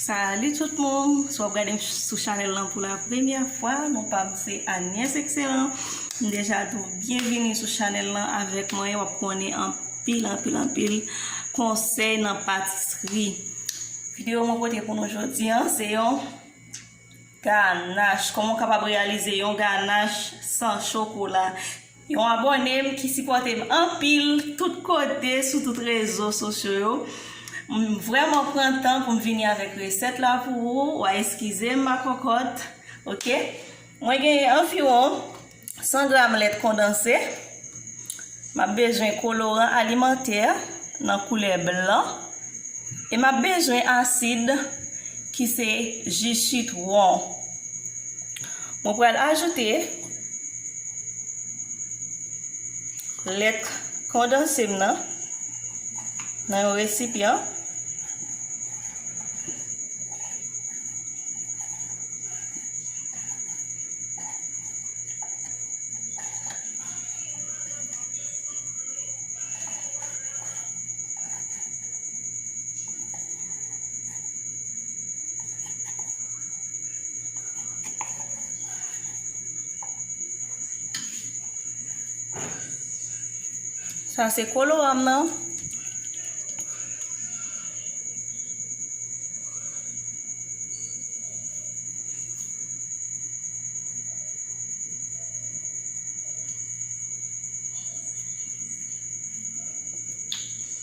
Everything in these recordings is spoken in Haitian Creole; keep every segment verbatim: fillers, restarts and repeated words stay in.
Salut tout moun, si w ap gade m sou chanèl lan pou la premyè fwa, non pa m se Agnès Excellent. M deja di w byenvini sou chanèl lan avèk mwen, w ap konnen anpil, anpil, anpil konsèy nan patisri. Videyo mwen pote pou nou jodi a, se yon ganach. Kòman w kapab reyalize yon ganach san chokola? Yon abòne m ki sipòte m anpil tout kote, sou tout rezo sosyo yo. M vrèman pran tan pou m vini avèk resèt la pou ou. W a eskize m, ma cocotte. Oke? Mwen gen anviwon san gram lèt kondanse. M ap bezwen koloran alimantè nan koulè blan. E m ap bezwen asid ki se ji sitwon. Mwen pral ajoute lèt kondanse m nan nan yon resipyan. Sa se koloran m nan.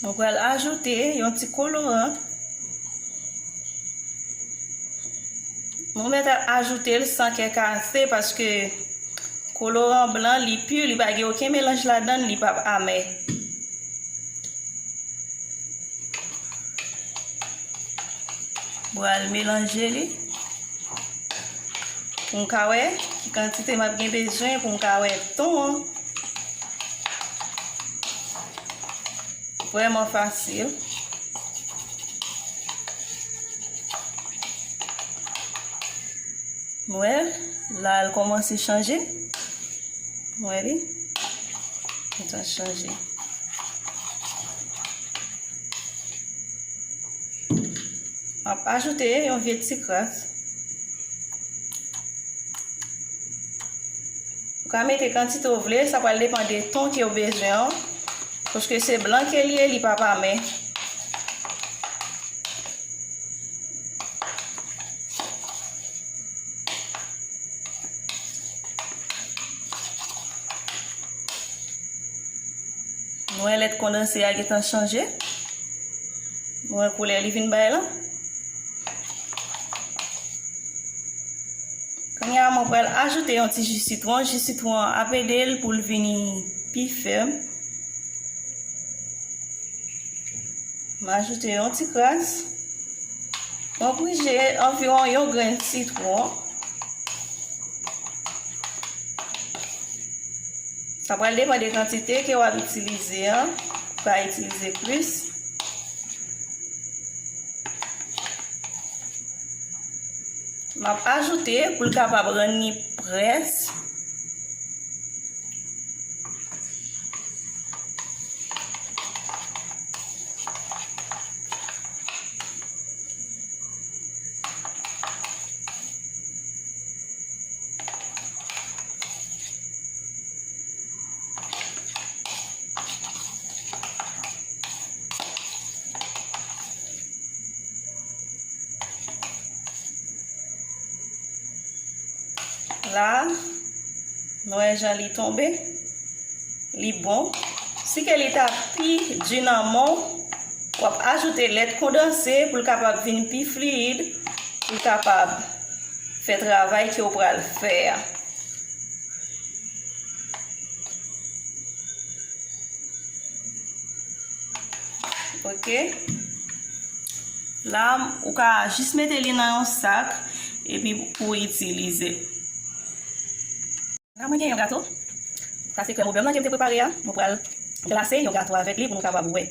Mwen pral ajoute yon ti koloran. Mwen mèt ajoute l san kè kase paske koloran blan li pi, li pa gen okenn melanj ladan l, li p ap amè. Pral melanje li pou m ka wè ki kantite m ap gen bezwen pou m ka wè ton an. Vrèman fasil. Mwen, la l kòmanse chanje. Mwen li. Gentan chanje. M ap ajoute yon vye ti kras. Ou ka mete kantite w vle, sa pral depann de ton ke w bezwen an. Paske se blan ke l ye, li p ap amè. Nou wè lèt kondanse a gentan chanje. Nou wè koulè li vin bay la. Kounye a, mwen pral ajoute yon ti ji sitwon. Ji sitwon an ap ede l pou l vini pi fèm. M ajoute yon ti kras. Mwen prije anviwon yon grenn sitwon. Sa pral depann de kantite ke w ap itilize an. Ou ka itilize plis. M ap ajoute pou l kapab rann li près. La, nou wè jan li tonbe. Li bon. Si ke li ta pi di nan men w, w ap ajoute lèt kondanse pou l kapab vin pi fliyid, pou l kapab fè travay ke w pral fè a. Oke. La, ou ka jis mete li nan yon sak epi pou itilize. La, mwen gen yon gato. Sa se krèm oubyen blan ke m te prepare a. Mwen pral glase yon gato avèk li pou nou kapab wè.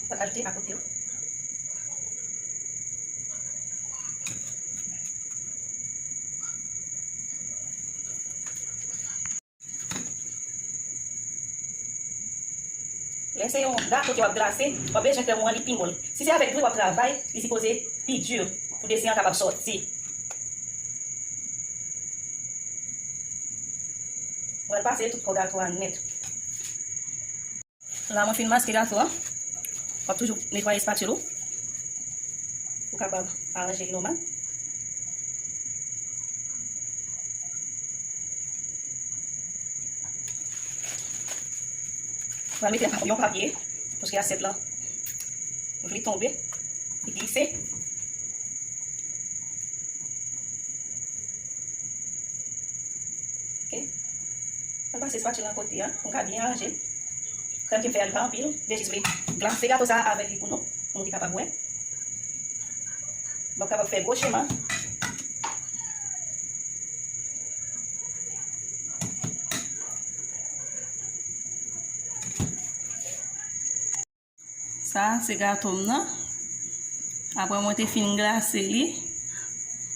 Pral ajoute akote yo. Lè se yon gato ke w ap glase, w ap bezwen fè won an li pi mòl. Si se avèk dri w ap travay, li sipoze pi di pou desen an kapab sòti. Mwen pase tout kò gato a nèt. La mwen fin maske gato a. W ap toujou netwaye espatil ou pou w kapab aranje li nòmal. Mwen mete yon papye, paske asyèt la vle tonbe, li glise. Ok. Mwen pase espatula kote a, pou m ka byen ranje. Krèm ke m fè a, li pa anpil. M te jis vle glase gato sa a avèk li pou nou, pou nou te kapab wè. M ap kapab fè gwo chema. Sa a se gato m nan. Apre mwen te fin glase li,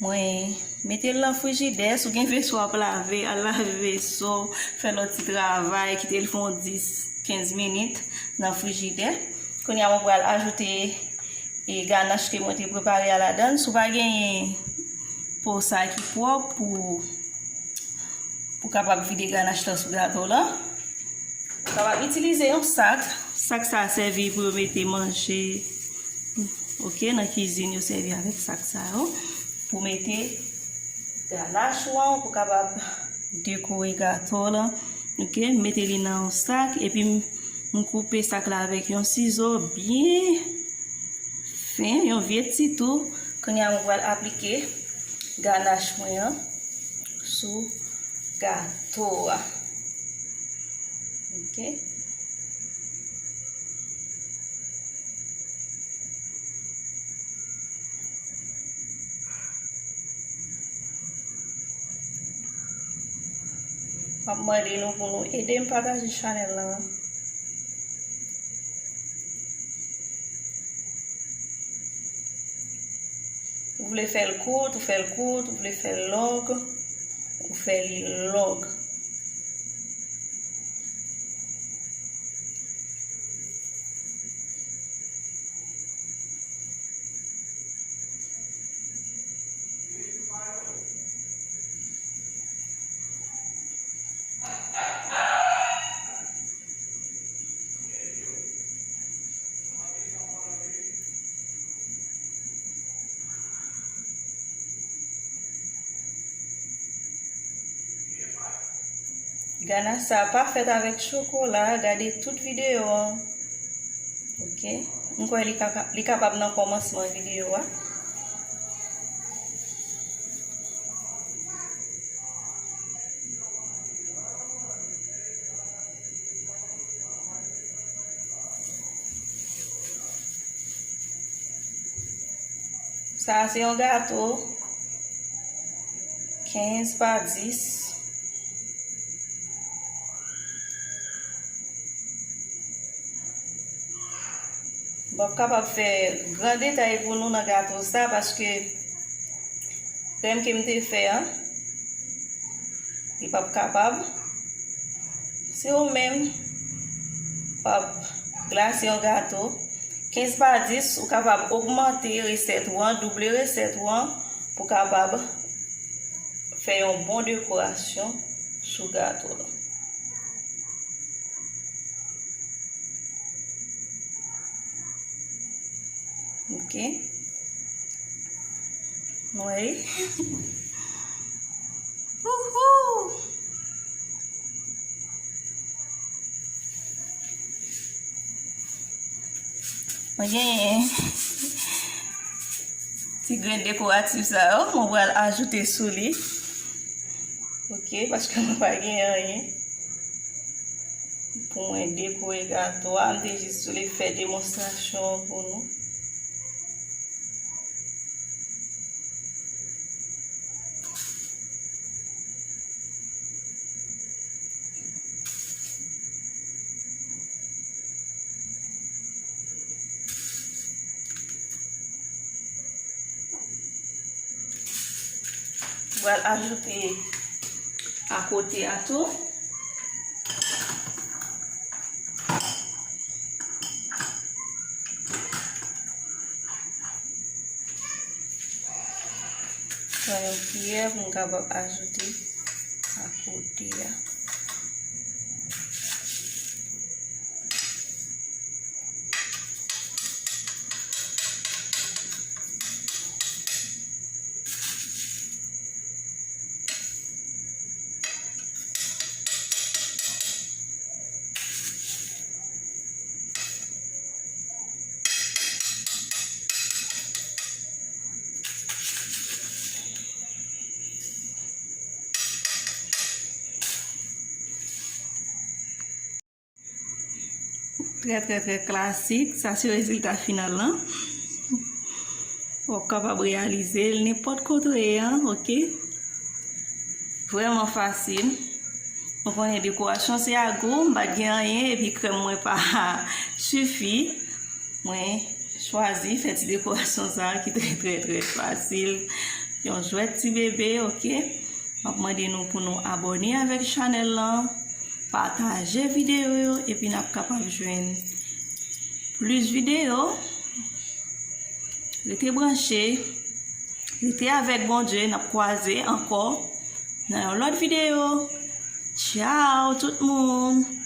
mwen mete l nan frijidè. Si w gen veso w ap lave, al lave veso, fè lòt ti travay, kite l fè yon dis, kenz minit nan frijidè. Kounye a mwen pral ajoute e ganach ke mwen te prepare a ladann. Si w pa genyen po sa ki pwòp pou, pou kapab vide ganach lan sou gato lan, ou kapab itilize yon sak. Sak sa a sèvi pou yo mete manje. Ok, nan kizin yo sèvi avèk sak sa yo pou mete ganach ou an, pou kapab dekore gato lan. Ok, m mete li nan yon sak, epi m, m koupe sak la avèk yon sizo byen fen, yon vye ti tou. Kounye a, mwen pral aplike ganach mwen an sou gato a. Ok. M ap mande nou pou nou ede m pataje chanèl lan. Ou vle fè l kout, ou fè l kout, ou vle fè l lòg, ou fè li lòg. Ganach sa a pa fèt avèk chokola, gade tout videyo an. Ok. M kwè li ka, li kapab nan kòmansman videyo a. Sa a se yon gato kenz pa dis. M p ap kapab fè gran detay pou nou nan gato sa, paske krèm ke m te fè an, li p ap kapab. Si ou menm w ap glase yon gato, kenz pa dis, ou kapab ogmante resèt ou an, double resèt ou an, pou kapab fè yon bon dekorasyon sou gato la. Ok. Mwen. Wouhou! Mwen genyen ti grenn dekoratif sa yo, mwen pral ajoute sou li. Ok, paske mwen pa gen anyen pou mwen dekore gato a, m te jis vle fè demonstrasyon an pou nou. M pral ajoute akote a tou. Pran yon kiyè pou m kapab ajoute akote a. Trè, trè, trè klasik. Sa se rezilta final lan. W ap kapab reyalize l nenpòt kote w ye a, oke? Vrèman fasil. Nou konnen dekorasyon se a gou, m pa t gen anyen, epi krèm mwen pa sifi. Mwen chwazi fè ti dekorasyon sa a ki trè, trè, trè fasil. Yon jwèt ti bebe, oke? M ap mande nou pou nou abòne avèk chanèl lan, pataje videyo yo, epi n ap kapab jwenn plis videyo. Rete branche, rete avèk Bondye, n ap kwaze ankò nan yon lòt videyo. Tchaw tout moun!